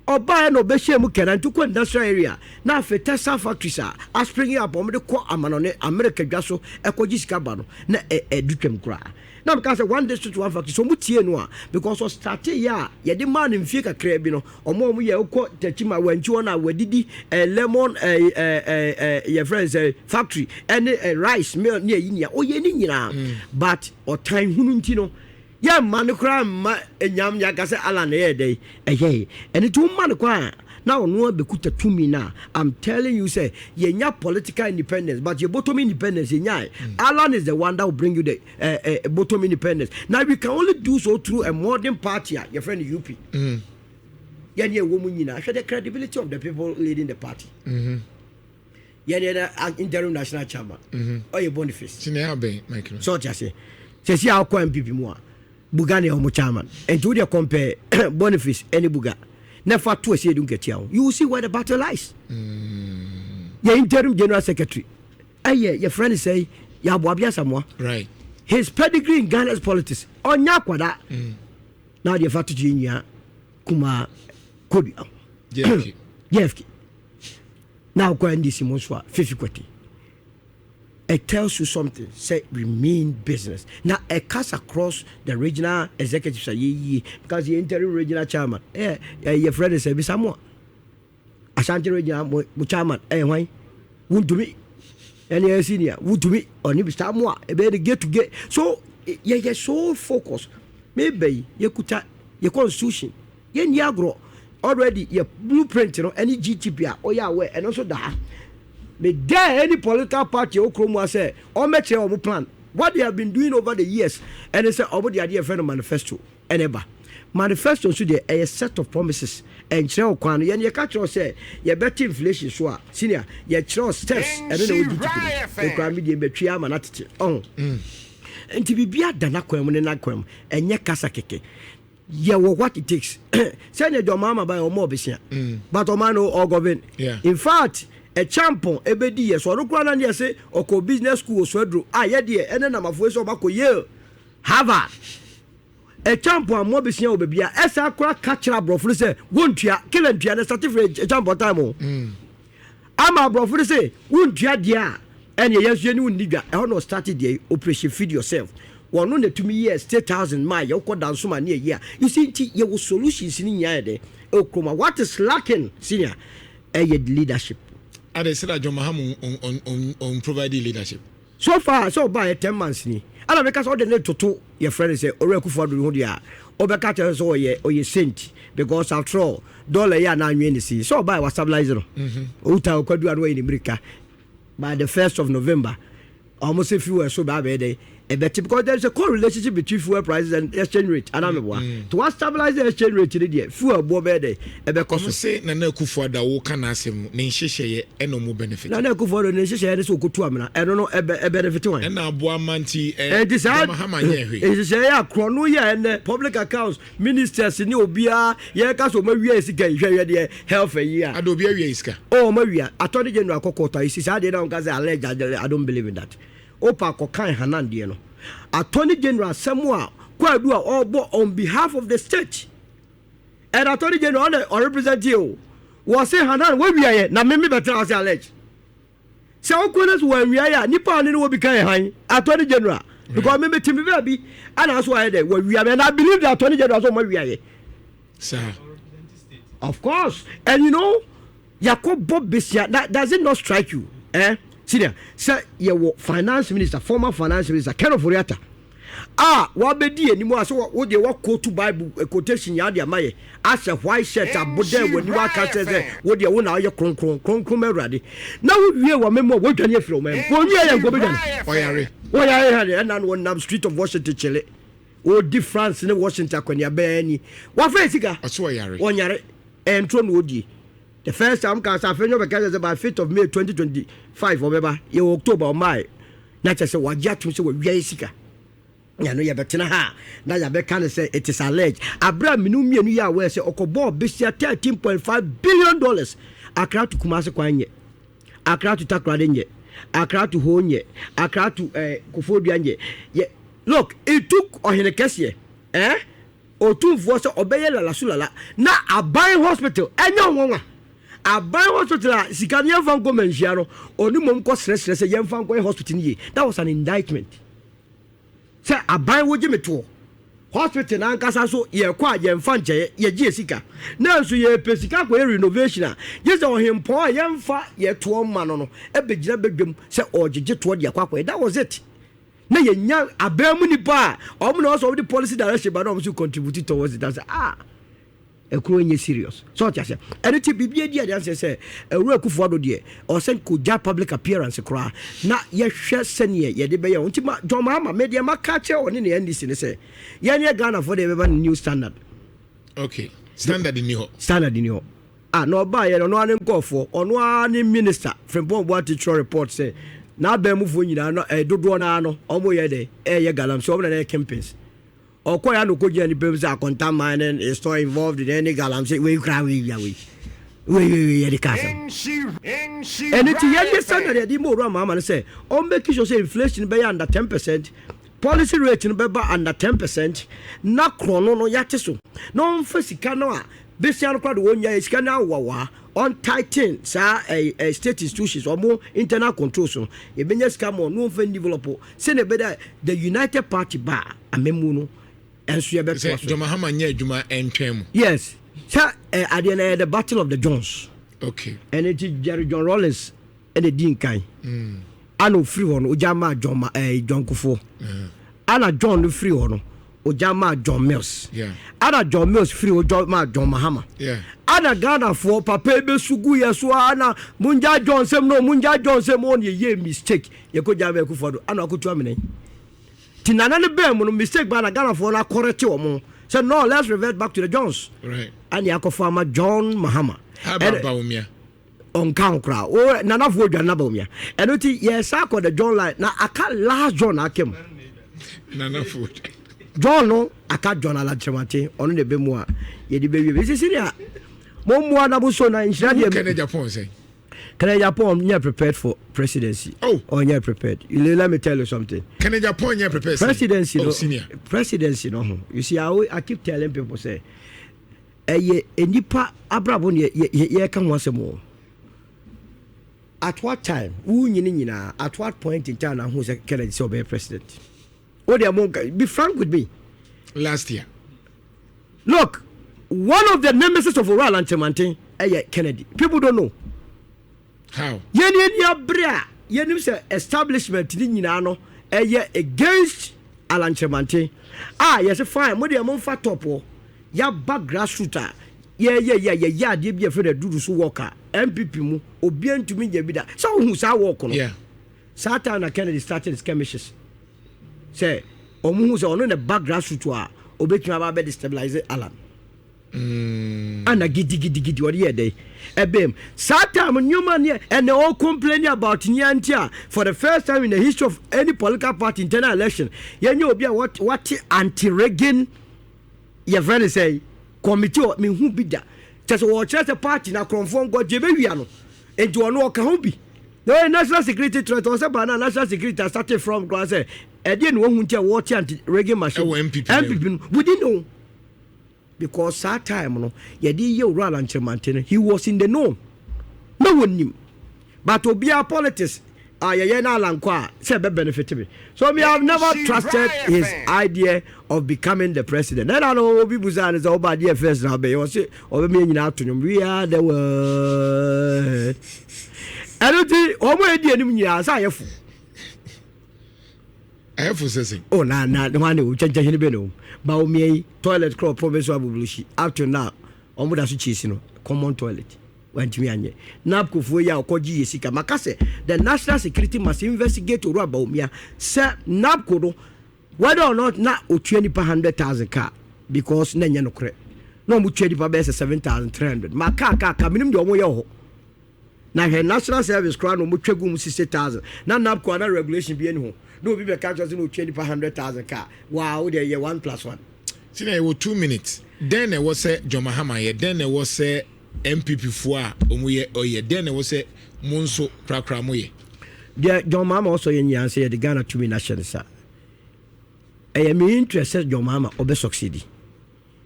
Ɔbaa na ɔbɛhyɛ mu kɛna nti kɔ industrial area na afei textile factories a aspring up, ɔmo de kɔ amanɔne, America dwa so ɛkɔgye sika ba no na ɛdu twam koraa. Na meka sɛ one district one factory so ɔmo tie no a, because ɔstarte yɛ a yɛde maa no mfie kakraa bi no, ɔmo a ɔmo yɛ wokɔ Tɛkyima wankyi hɔ na wadidi lemon ɛ ɛ ɛ ɛ yɛfrɛ no sɛ factory ɛne rice mill ne ɛyi nea ɔyɛ ne nyinaa, but ɔtan hunu nti no yɛ mma no koraa mma enyam yaka sɛ Alan ɛyɛ dɛ ɛyɛ. Ɛne nti woma no kwan a na ɔno abɛkuta tumi no a, I'm telling you sɛ yɛnya political independence, but yɛ bottom independence yɛnya. Alan is the one that will bring you the bottom independence. Now we can only do so through a modern party a yɛfrɛ no UP. Yɛne ɛwɔ mu nyinaa, hwɛ the credibility of the people leading the party. Yɛne yɛ interim national chairman ɔyɛ Boniface. Sini abɛn mike no. Sɛ ɔte aseɛ sɛ si a ɔkɔ NPP mu a, Buga ne ɔmo chairman. Nti wo deɛ compare Boniface ɛne Buga na fa to Asiedu Nketia ho, you will see where the battle lies. Yɛ interim general secretary ɛyɛ yɛfrɛ no sɛ yɛ Aboabi Asamoah. His pedigree in Ghana's politics, ɔnyɛ akwadaa. Na deɛ fa toto yɛ nua kumaa Kodua ho. JFK. JFK. Na akɔ NDC mu nso a, Fifi Kwetey. It tells you something say we mean business. Na it cuts across the regional executives a yɛyie, because yɛ interim regional chairman yɛfrɛ no sɛ Bisamoa. Ashanti regional mo chairman ɛyɛ hwan? Wontumi ɛne ɛyɛ senior wontumi ɔne Bisamoa ɛbɛyɛ de gate to gate. So yɛyɛ so focus. Meba yi, yɛkuta yɛ constitution, yɛnni agorɔ. Already yɛ blueprint no ɛne GTP a ɔyɛ awɛ ɛno nso da ha. Me dare any political party a ɛwɔ kurom ha sɛ ɔmmɛkyerɛ wɔn plan. What they have been doing over the years ɛne sɛ wɔn de adeɛ yɛfrɛ no manifesto ɛna ɛba. Manifesto nso deɛ, ɛyɛ set of promises, ɛnkyerɛ wo kwan no. Yɛn yɛka kyerɛ wo sɛ yɛbɛte inflation so a, senior, yɛkyerɛ wo steps. Ɛno na ɛwɔ GTP no. Ekura mi deɛ, mbɛtwi ama no atete ɔho. Nti biribi ada n'akwan mu ne n'akwan mu, ɛnyɛ kasa kɛkɛ. Yɛwɔ what it takes. Sɛnea John Mahama ba yɛ ɔmo ɔbesia, but ɔman no ɔgɔvin. In fact, Acheampong ebedi yɛ so, ɔno koraa na ne yɛ sɛ ɔkɔ business school Osuaduro a yɛdeɛ ɛne namafoɔ sɛ ɔbakɔ Yale, Harvard. Acheampong ammɔ besia wɔ baabi a ɛsa koraa ka kyerɛ aborɔfo no sɛ wɔntua kila ntua no certificate. Acheampong time o, ama aborɔfo no sɛ wontua deɛ a, ɛne yɛn nso yɛne wo nni dwa. Ɛhɔ na ɔstart deɛ Operation Feed Yourself. Wɔno na tumi yɛ state housing ma yɛwokɔ Dansoma ne ayi a, you see. Nti yɛwɔ solutions ne nyinaa yɛ dɛ ɛwɔ kurom a. What is lacking, senior, ɛyɛ leadership. Ade sɛ John Mahama on provide leadership. So far sɛ ɔbaa yɛ 10 months ni, ɛna meka sɛ ɔde ne toto yɛfrɛ no sɛ Owura Akufo Addo ho deɛ a, ɔbɛka kyerɛ sɛ ɔyɛ saint, because after all, dollar yi a na anwene ne si sɛ ɔbaa yɛ wa stabilize no. Owuta ɔkwadu ano ɔyɛ ne mirika. By the 1st of November, ɔmo sɛ fuel so baa bɛyɛ dɛ ɛbɛte, because there is a correlation between fuel prices and exchange rate. Anamibua to wa stabilize the exchange rate ni deɛ, fuel boɔ bɛyɛ dɛ ɛbɛkɔ Ɔmo so. Sɛ Nana Akufo Addo a woka n'asɛm ne nhyehyɛeɛ ɛna ɔmo benefit. Nana Akufo Addo ne nhyehyɛeɛ ne sɛ okotu amena, ɛno no ɛbɛ ɛbenefit wɔn. Ɛna aboa ma nti ɛnti saa John Mahama nyɛ hwee. Nhyehyɛeɛ akorɔ no yɛ ɛnɛ public accounts ministers ne obiara yɛka sɛ ɔma wia sika yi. Hwɛ deɛ health yi a Ade obi awia yi sika. Oh, ɔma wia. Attorney General akɔ court a esi saa deɛ na ɔnka sɛ allege. I don't believe in that. Opa akɔkan Hanan deɛ no, Attorney General asɛm a Kwadu a ɔrebɔ on behalf of the state, and Attorney General ɔna ɔrepresent yi o, wɔse Hanan wɔwia yɛ na meme bɛtena ɔsɛ allege sɛ wokɔ no so wɔawia yɛ a, nipa a ɔne ne wɔ bi ka yɛ han Attorney General, because meme te me baabi ana so ayɛ dɛ wɔawia me, and I believe the Attorney General sɛ ɔma wia yɛ. Saa. Of course, and you know, yakɔbɔ besia. That does it not strike you, eh, senior, sɛ yɛwɔ finance minister, former finance minister Ken Ofori-Atta a wabɛdi anim a sɛ wo deɛ wakɔtu Bible quotation yɛ ade ama yɛ ahyɛ white shirt abodɛ w'anim aka kyerɛ sɛ wo deɛ wo na woyɛ kronkron kronkron ma Awurade, na wowie wɔ memu a wɔdwane afiri ɔman mu, wɔwie yɛ nkɔ bɛdwane. Ɔyare. Wɔyare ha deɛ, ɛna no wɔnam street of Washington kyele ɔdi France ne Washington akɔneaba ani wafa yɛ sika. Ɔsɛ ɔyare. Ɔnyare, ɛntoro na ɔdie. The first time ka sɛ afei nyɛ ɔbɛka sɛ by 5th of May 2025 ɔbɛba, yɛwɔ October, ɔmaae, na kyerɛ sɛ wagye atom sɛ wawia yɛ sika. Yɛno yɛbɛtena ha na yɛbɛka no sɛ it is alleged, aberɛ a menu mmienu yɛ aware sɛ ɔkɔbɔɔ besia $13.5 billion. Accra to Kumase kwan nyɛ, Accra to Takoradi nyɛ, Accra to Ho nyɛ, Accra to Koforidua nyɛ. Yɛ look, it took ɔhene kɛseɛ otumfoɔ sɛ ɔbɛyɛ lalaso lala na aban hospital ɛnyɛ ɔnwanwa. Aban hospital a sika no yɛmfa nkɔ manhyia no, ɔne mmom kɔ srɛsrɛ sɛ yɛmfa nkɔyɛ hospital no yie. That was an indictment sɛ aban wogye me toɔ hospital n'ankasa so yɛkɔ a yɛmfa nkyɛeɛ, yɛgye yɛ sika, na nso yɛpɛ sika kɔyɛ renovation a, gye sɛ ɔhempɔn a yɛmfa yɛtoɔ ma no ɛbɛgyina bɛdwam sɛ ɔgyegye toɔ de akɔ akɔyɛ. That was it. Na yɛnya aban mu nipa a ɔmo na ɔsɛ ɔmo de policy direction ba na ɔmo nso contribute towards it sɛ, ah, ɛkuro nyɛ serious sɛ ɔte aseɛ. Ɛno ti biribi adi adeɛ ansɛ sɛ Owura Akufo Addo deɛ, ɔsɛ nkogya public appearance koraa na yɛhwɛ sɛneɛ yɛde bɛyɛ wɔn. Nti ma John Mahama, me deɛ maka kyerɛ ɔne ne NDC ne sɛ yɛn yɛ Ghanafoɔ deɛ, yɛbɛba ne new standard. Okay, standard ni hɔ. Standard ni hɔ ah, na ɔbaa yɛ no, ɔno ara ne nkɔɔfoɔ, ɔno ara ne minister Frimpong Boateng twerɛ report sɛ n'aban mufoɔ nyinaa no, dodoɔ naa no ɔmo yɛ dɛ ɛyɛ galamsey, ɔmo na ɛyɛ kingpins. Ɔkɔ ya no kɔgyina nipa mu sɛ Akonta Mining is not involved in any galamsey. Wei kura wei wia wei wei wei wei yɛde ka asɛm. Ɛno nti yɛn ne standard yɛde ma Owura Mahama no sɛ ɔmmake sure sɛ inflation bɛyɛ under 10%, policy rate no bɛba under 10%, na korɔno no yɛate so, na ɔmfa sika no a besia no koraa de wɔnya sika no awowawa, ɔntighten saa state institutions ɔmo internal controls no, yɛbɛnya sika ma ɔno ɔmfa develop sɛnea ɛbɛda the United Party ba a amamu no ɛnso yɛbɛtoa so. John Mahama nyɛ adwuma ɛntwɛn mu. Yes, sɛ adeɛ no ɛyɛ the battle of the Johns. Ɛno nti Jerry John Rawlings ɛna di nkan, ana ofiri hɔ no ogya maa John ma John Kufuor, ana John no firi hɔ no ogya maa John Mills, ana John Mills firi hɔ ogya maa John Mahama, ana Ghanafoɔ papa yi bɛsu gu yɛ so, ana mungya John nsɛm no, mungya John nsɛm ɔno yɛ mistake, yɛkɔ gya ma Akufo Addo ana akotu amena ti nana no bɛn mu no mistake ba na Ghanafoɔ no akɔrɛte wɔn sɛ no, let's revert back to the Johns. Ana akɔfo ama John Mahama. How about Bawumia? Ɔnka ho koraa o, nanafoɔ dwane na Bawumia. Ɛno nti yɛsa akɔ the John line na aka last John aka mu. Nanafoɔ. John no aka John Alan Kyerematen, ɔno na ɛbɛ mu a yɛde bɛwie bɛsisi nea mommoa na boso na nhyira deɛ. Kennedy Agyapong sɛ Kennedy Agyapong nyɛ prepared for presidency. Oh. Ɔnyɛ prepared. Let me tell you something. Kennedy Agyapong nyɛ prepared. Presidency oh, no senior. Presidency no ho. You see, I keep telling people say ɛyɛ nipa abrabɔ ne yɛka ho asɛm o. At what time wo nyini nyinaa, at what point in time na ho sɛ Kennedy sɛ ɔbɛyɛ president? O deɛ mo be frank with me. Last year. Look, one of the nemesis of Owura Alan Kyerematen ɛyɛ Kennedy. People don't know. How? Yɛn ani abere a yɛnim sɛ establishment ni nyinaa no ɛyɛ against Alan Kyerematen a yɛsɛ fine, mo deɛ momfa top hɔ, yɛaba grassroot a yɛyɛ yɛ yɛyɛ adeɛ bi a yɛfrɛ no adudu so work a NPP mu obiara ntumi nya bi da sɛ wohu saa work no. Saa time na Kennedy started skirmishes sɛ ɔmo hu sɛ ɔno na ba grassroot a obetumi aba abɛ destabilize Alan. Ana gidigidigidi ɔde yɛ dɛ ɛbɛm saa time nneɛma ne ɛnna ɔ complaining about nia nti a for the first time in the history of any political party internal election yɛnyɛ obi a wate anti-rigging, yɛfrɛ no sɛ committee ɔ mehu bi da kyɛ sɛ wɔkyerɛ sɛ party na akorɔmfoɔ nkɔ gye bɛwia no, nti ɔno ɔka ho bi na ɔyɛ national security threat. Ɔsɛ baa na national security asate from koraa sɛ ɛdeɛ na wɔhu nti a wɔte anti-rigging machine. Ɛwɔ NPP. NPP no we didn't know because saa time no yɛde yɛ Owura Alan Kyerematen no, he was in the know na wɔnim, but obiara politics a yɛyɛ na Alan kɔ a sɛ ɛbɛ benefit me, so me, I have never trusted his idea of becoming the president. Ɛna no obi busa ne sɛ ɔba adeɛ first na ɔbɛyɛ, ɔse ɔbɛma yɛn nyinaa ato nwom "We are the world". Ɛno nti wɔn a edi anim nyinaa sɛ ayɛ fo. Ɛyɛ fo sɛ Oh, na hwan ne o kyɛnkyɛn bɛ ne o ba o mia yi toilet korɔ province wa bubulusi, up to now wɔn da so kyesi no common toilet wantumi anyɛ. NABCO foɔ yi a ɔkɔgye yɛ sika, maka sɛ the national security must investigate Owura Bawumia sɛ NABCO no, whether or not na otua nipa 100,000 car, because na nyɛ nokorɛ na wɔn tua nipa bɛyɛ sɛ 7,300 ma kaa kaa kaa minim deɛ wɔn yɛ wɔ hɔ. Na hwɛ national service koraa na wɔn twa gu mu 60,000 na NABCO ana regulation bi ɛni ho na obi bɛka kyerɛ sɛ na otua nipa 100,000 car waa o deɛ yɛ one plus one. Senior, ɛwɔ 2 minutes. Dɛn na ɛwɔ sɛ John Mahama yɛ? Dɛn na ɛwɔ sɛ NPP foɔ a wɔn yɛ ɔyɛ? Dɛn na ɛwɔ sɛ mo nso korakora mo yɛ? Deɛ John Mahama ɔsɔ yɛ nyinaa sɛ yɛde Ghana tumi no ahyɛ ne sa. Ɛyɛ me interest sɛ John Mahama ɔbɛ succeed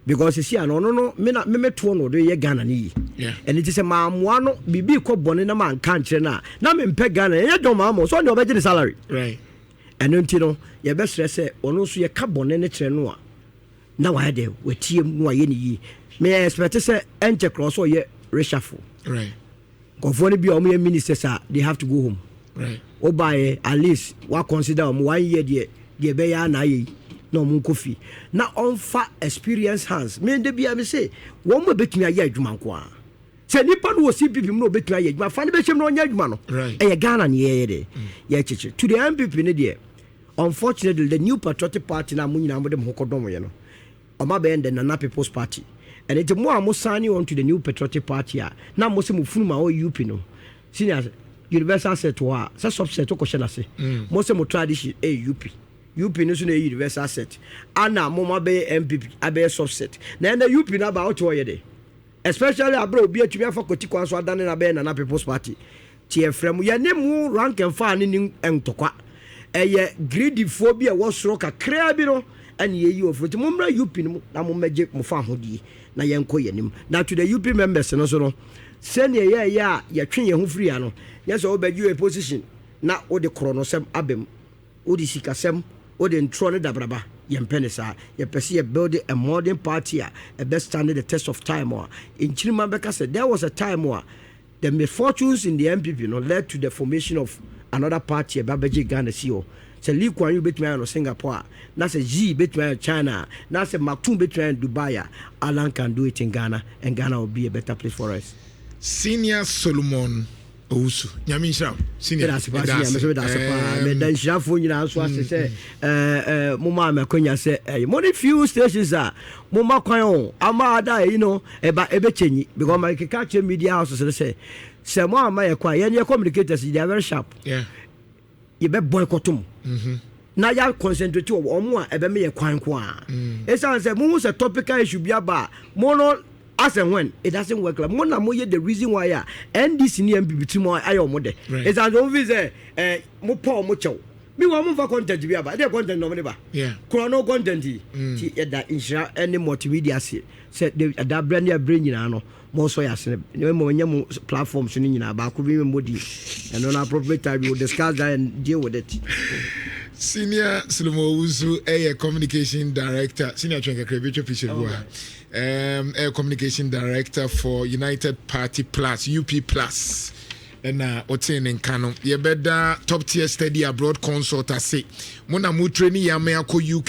because sisi a no ɔno no me na me metoɔ no ɔde yɛ Ghana no yi. Ɛno nti sɛ maamoa no biribi kɔ bɔne na manka nkyerɛ no a na mempɛ Ghana. Ɛnyɛ John Mahama sɛ ɔne ɔbɛgye ne salary. Ɛno nti no yɛbɛsrɛ sɛ ɔno nso yɛka bɔne no kyerɛ no a na wayɛ dɛ watie mu na wayɛ ne yie. Me expect sɛ ɛnkyɛ korɔ sɛ ɔyɛ reshuffle. Nkɔfoɔ no bi a wɔyɛ ministers a they have to go home. Wobaeɛ at least wa consider wɔn one year deɛ ɛbɛyɛ a na ayɛ yi na wɔn nkɔ fie na ɔmfa experience hands. Me de bia me se wɔn mo ebɛtumi ayɛ adwuma nko ara sɛ nipa no wɔ CPP mu na obɛtumi ayɛ adwuma, fa no bɛhyɛm na ɔnyɛ adwuma no. Ɛyɛ Ghana ne yɛyɛ de yɛkyekyere to the NPP ne deɛ. Unfortunately, the New Patriotic Party na mo nyinaa mo de mo ho kɔdɔm yɛ no, ɔma bɛyɛ the Nana People's Party. Ɛno nti mo a mo sign on to the New Patriotic Party a na mo sɛ mo funum a ɔyɛ UP no senior universal set wɔ a sɛ subset kɔhyɛ n'ase, mo sɛ mo tradition ɛyɛ UP. UP no so na ɛyɛ universal set, ana mo ma bɛyɛ NPP abɛyɛ subset. Na ɛnɛ UP no aba, wote hɔ yɛ de, especially abere obi atumi afa kɔti kwan so adane na bɛyɛ Nana People's Party. Ti yɛfrɛ mu, yɛne mu rank and file ne ne ntɔkwa, ɛyɛ greedyfoɔ bi a ɛwɔ soro kakraa bi no ɛne yɛyi wɔ firi. Nti mommra UP no mu na mommɛgye mo fa ahodie na yɛnkɔ yɛnim. Na to the UP members no so no, sɛnea yɛyɛ a yɛtwe yɛn ho firi ha no, nyɛ sɛ wobɛgye wɔ position na wode korɔ no sɛm aba mu, wode sikasɛm, wode ntorɔ ne dabraba. Yɛmpɛ ne saa. Yɛpɛ sɛ yɛbuild a modern party a ɛbɛ stand the test of time, a nkyirima bɛka sɛ there was a time a the misfortunes in the NPP no led to the formation of another party ɛbɛ abɛgye Ghana si hɔ. Sɛ Lee Kuan Yew bɛtumi ayɛ no Singapore a, na sɛ Xi bɛtumi ayɛ China a, na sɛ Maktoum bɛtumi ayɛ Dubai a, Alan can do it in Ghana, and Ghana will be a better place for us. Senior Solomon Owusu, Nyame nhyira wo, senior. Meda ase paa, senior. Meso meda ase paa. Meda nhyirafoɔ nyinaa nso ase sɛ moma me akwanya sɛ ɛyi mo ne few stations a moma kwan o ama ada ɛyi no ɛba ɛbɛkyɛnyi, because ma keka kyerɛ media houses no sɛ mo ama yɛ kwan, yɛn yɛ communicators, they are very sharp. Yɛbɛ boycott mu na yɛ concentrate wɔ ɔmo a ɛbɛmɛ yɛ kwan ko a, ɛsiane sɛ mohu sɛ topical issue bi aba a, mo no, as and when it doesn't work like mo na mo yɛ the reason why a NDC ne NPP ti mo ayɛ ɔmo dɛ. Ɛsiane sɛ ɔmo fi sɛ mo pɔ ɔmo kyɛw mi wɔn mo nfa content bi aba, ɛdeɛ content na ɔmo de ba korɔ no content yi. Ti yɛda Nhyira ɛne Multimedia ase sɛ de ɛda brɛ ne ɛbrɛ nyinaa no mo nso yɛ asene ne mo nyɛ mo platforms no nyinaa baako bi mo di ɛno na appropriate time we will discuss that and deal with it. Senior Solomon Owusu ɛyɛ communication director. Senior, twɛn kakra bi, twɛ picture bi wɔ ha. Ɛyɛ communication director for United Party Plus, UP Plus, ɛna ɔtee ne nka no. Yɛbɛda Top Tier Study Abroad Consult ase. Mo na mo train yɛ ama akɔ UK.